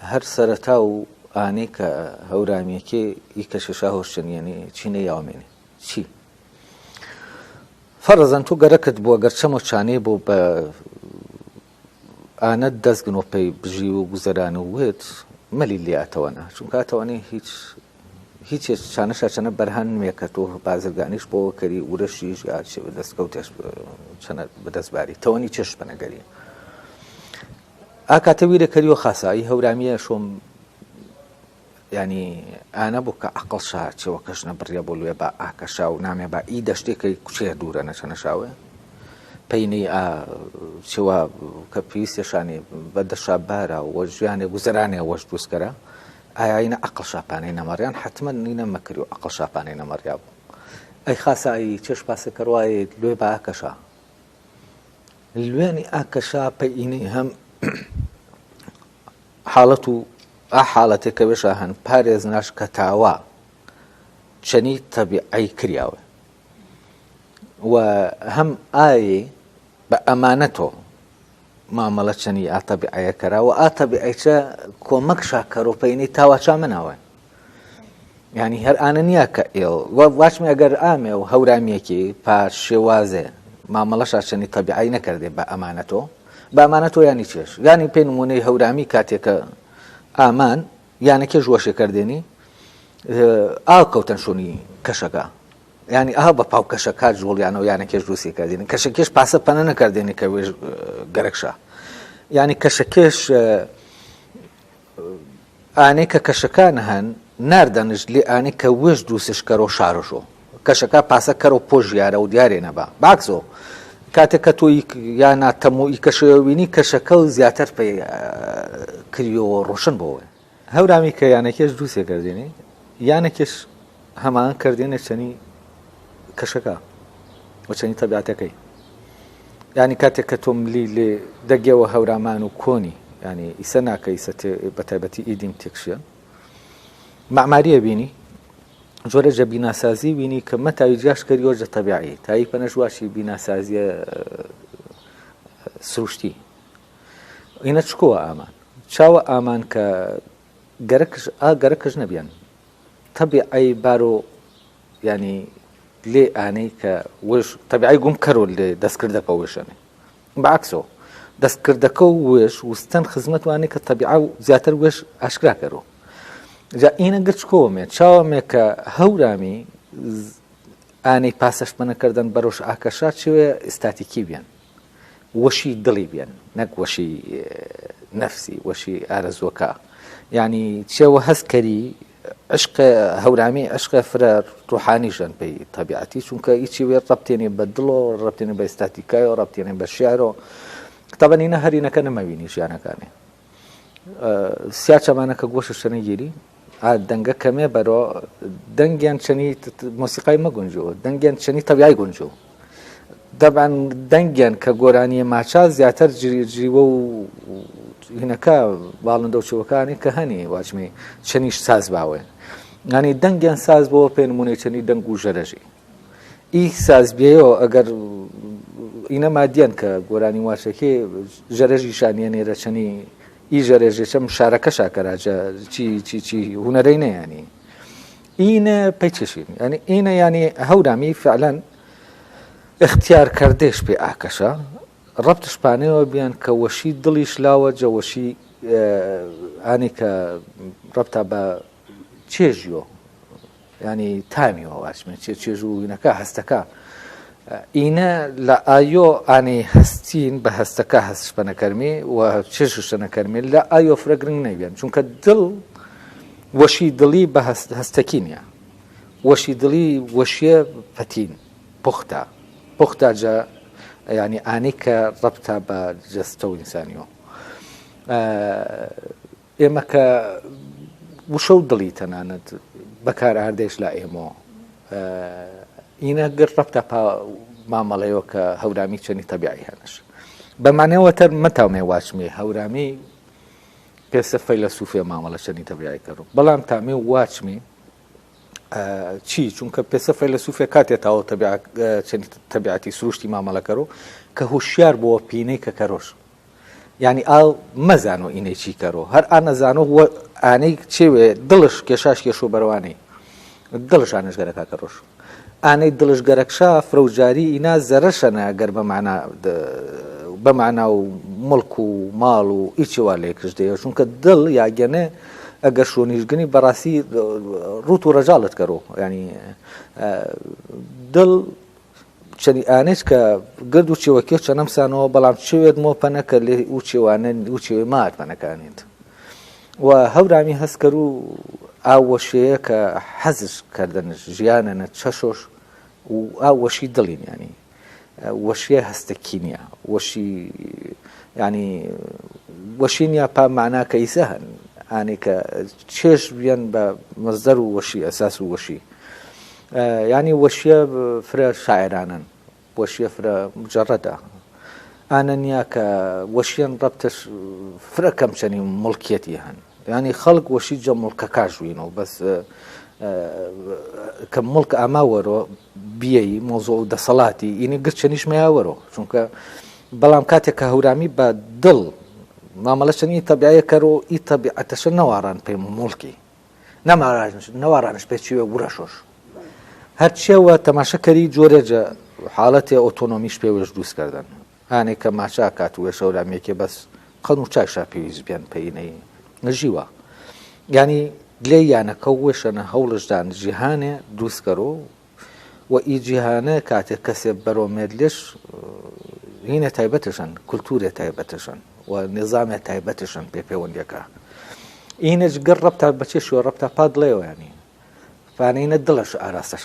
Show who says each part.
Speaker 1: هەر سەرەتا و ئانەی کە هەورامیەکێ ئی کەشەشا هۆشچەنیەنێ چینە یاومێنێ چی فەرزەن تو گەرەکت بووە گەر چەمە چانەی بۆ بە ئانەت دەستگن و پێی بژی و گوزەران و وت مەلی لێ ئەتەوەنە چونکە ئەتەوەنێ هیچ هیچ چانەشا چەنە بەرهەن نوێ کە تۆ بازرگانیش بۆ کەری ورەشیش یا دەستکەوتێش چەنە بەدەستباری تەوەنی چێش بەنەگەری ئاکاتە ویرە کەریۆ خاسە ئی هەورامیە شۆم ینی ئانە بوو کە عقل شا چێوە کەش نەبڕیە بۆ لێ بە ئاکەشا و نامێ بە ئی دەشتێکەی کوچێ دوورە نەچەنەشاوێ پەینەی ئا چێوە کە پێویستە شانی بە دەشا بارە وە ژیانێ گوزەرانێ وەش دروستکەرە ئاینە عقل شاپانەی نەمەڕیان حتمما نینە مەکری و عقل شاپانەی نەمەڕیا بوو ئەی خاسە ئەی چێش پاسە کەڕوایە لێ بە ئاکەشا لوێنی ئاکەشا پەینەی هەم حاڵەت و ئا حاڵەتێک کە وێشا هەن پارێزناش کە تاوا چەنی تەبیعی کریاوە و هەم ئاێ بە ئەمانەتۆ مامەڵە چەنی ئا تەبیعەیە کەرا و ئا تەبیعەیچە کۆمەک شاکەر و پەینەی تاوا چا مناوە یعنی هەر ئانە نییە کە ئێڵ واچمی ئەگەر ئامێ و هەورامیەکی پار شێوازێ مامەڵەشا چەنی تەبیعی نەکردێ بە ئەمانەتۆ بە ئەمانەتۆ ینی چێش ینی پێ نمونەی هەورامی کاتێکە ئامان یانەکێش وەشێ کردێنی ئاو کەوتەن شوونی کەشەکە ینی ئا بە پاو کەشەکە جوڵیانەوە یانەکێش دووسی کردێنی کەشەکێش پاسە پەنە نەکردێنی کە وێژ گەرەکشە ینی کەشەکێش ئانەی کە کەشەکان هەن ناردەنش لێ ئانەی کە وێش دووسش کەرۆ شارۆشۆ کەشەکە پاسە کەرۆ پۆ ژیارە و دیارێ نەبا باکسۆ کاتێک کە تۆ یانا تەموو ئی کەشەوە بینی کەشەکە و زیاتر پێ کریۆ ڕۆشن بۆوە هەورامی کە یانەکێش دووسێ کردێنێ یانەکێش هەمان کردێنێ چەنی کەشەکە و چەنی تەبیعەتەکەی یانی کاتێک کە تۆ ملی لێ دەگەوە هەورامان و کۆنی ینی ئیسە ناکە ئیسە بە تایبەتی ئیدیم تێکشیە معماریە بینی جۆرە جە بیناسازی بینی کە مەتاوی جیاش کردیۆ جە تەبیعی تایی پەنەش واشی بیناسازیە سروشتی ئینە چکووە ئامان چاوە ئامان کە گەرەکش ئا گەرەکش نەبیان تەبیعی بارۆ یانی لێ ئانەی کە وش تەبیعی گوم کەرۆ لێ دەستکردەکە وشەنێ بەعکسۆ دەستکردەکە و وێش وستەن خزمەت وانەی کە تەبیعە و زیاتر وێش ئاشکرا کەرۆ جا ئینە گرچکۆمێ چاوەمێ کە هەورامی ئانەی پاسەشپەنەکردن بەرۆش ئاکەشا چێ ئستاتیکی بیان وەشی دڵی بێن نەک وەشی نەفسی وەشی ئارەزوەکە یعنی چێوە هەست کەری عشق هەورامی عشق فرە ڕوحانی ژەن پێی تەبیعەتی چونکە هیچی وێ ڕەبتێنێ بە دڵۆ ڕەبتێنێ بە ئستاتیکایەوە ڕەبتێنێ بە شعرۆ تەبەنینە هەرینەکە نەمەوینی ژیانەکانێ سیا چەمانە کە گۆشە شەنە گیری ئا دەنگە کەمێ بەرۆ دەنگیان چەنی مۆسیقای مەگونجۆ دەنگیان چەنی تەبیای گونجۆ دەبان دەنگیان کە گۆرانیە ماچا زیاتر جریوە و هینەکە باڵندە و چوەکانی کە هەنی واجمێ چەنیش ساز باوێ ینی دەنگیان ساز بۆ پێ نمونەی چەنی دەنگ و ژەرەژی ئی ساز بێەوە ئەگەر ئینە مادیان کە گۆرانی واشەکێ ژەرەژی شانیە نێرە چەنی ئی ژەرێژێ چەم شارەکە شاکەراجە چی چی چی هونەرەی نەیانی ئینە پەیچشین ینی ئینە ینی هەورامی فعلەن اختیار کردێش پێ ئاکەشە ڕەبتش پانەوە بیان کە وەشی دڵیش لاوە جەوەشی ئانی کە ڕەبتا بە چێژیۆ ینی تامیەوە واچمێ چێ چێژ و وینەکە هەستەکە ئینە لە ئایۆ ئانی هەستین بە هەستەکە هەستشپەنەکەرمی و چێژشتەنەکەرمی لە ئایۆ فرە گرنگ نەویێن چونکە دڵ وەشی دڵی بە هەستەکی نییە وەشی دڵی وەشیە پەتین پوختە پوختە جە ینی ئانی کە ڕەبتە بە جەستە و ئینسانیەوە ئێمە کە وشە و دڵی تەنانەت بەکار ئاردێش لا ئێمۆ ئینە گر ڕەبتە پا مامەڵەیەوە کە هەورامی چەنی تەبیعی هەنش بەمانەوە تەر مەتاومێ واچمێ هەورامی پێسە فەیلەسوفێ مامەڵە چەنی تەبیعی کەڕوو بەڵام تامێ واچمی چی چونکە پێسە فەیلەسوفێ کاتێ تاوە تەبیعەتی سروشتی مامەڵەکەرو کە هوشیار بۆ پینەی کە کەرۆش. یانی ئاو مەزانۆ ئینەی چی کەرۆ هەر ئا نەزانۆ وە ئانەی چێوێ دڵش کێشاش کێشۆ بەروانەی دڵش ئانەش گەرەکا کەرۆش ئانەی دڵش گەرەکشا فرەوجاری ئینا زەرەشەنە گەر بە مەعنا بە مەعنا و مڵک و ماڵ و ئیچێ وا لێکش دێ چونکە دڵ یا گەنێ ئەگەر شۆنیش گنی بەڕاستی ڕوت و ڕەجاڵت کەرۆ ینی دڵ چەنی ئانێچ کە گرد و چێوەکیۆ چەنەم سانەوە بەڵام چێوێت مۆ پەنە کە لێ و چێوانە و چێوێ مات پەنەکانێت و هەورامی هەستکەر و ئاو وەشەیە کە حەزش کردن ژیانەنە چەشۆش و ئاو وەشی دڵین ینی وەشیە هەستەکی نییە وەشی ینی وەشی نییە پا معنا کە ئیسە هەن ئانێ کە چێش بیەن بە مەزدەر و وەشی ئەساس و وەشی یانی وەشیە فرە شاعرانەن وەشیە فرە مجەڕەدە ئانە نییە کە وەشیەن ڕەبتەش فرە کەم چەنی مڵکیەتی هەن ینی خەڵک وەشی جە مڵکەکە ژوینەوە بەس کە مڵک ئاما وەرۆ بیەی مۆزۆ و دەسەڵاتی ئینی گرچەنیش مەیا وەرۆ چونکە بەڵام کاتێک کە هەورامی بە دڵ مامەڵە چەنی تەبیعە کەرۆ ئی تەبیعەتەشە نەواڕان پێ مڵکی نەوارانش پێ چیوێ ورەشۆش هەرچیەوە تەماشە کەری جۆرێ جە حاڵەتێ ئۆتۆنۆمیش پێوێش دروست کردن هانێ کە ماچا کات وێ شەورامیەکێ بەس قەن و چایشا پێویست بیان پێینەی نەژیوە یانی لێ یانەکە وێشەنە هەوڵشدان جیهانێ دروست کەرۆ و ئی جیهانە کاتێک کەسێ بەرۆ مێدلش هینە تایبەتشن کولتورێ تایبەتشن و نظامێ تایبەتشن پێ پەیوەندیەکە ئینەج گەر ڕەبتا بەچێ شوێ ڕەبتا پا دڵێوە ینی فانینە دڵش ئاراستەش.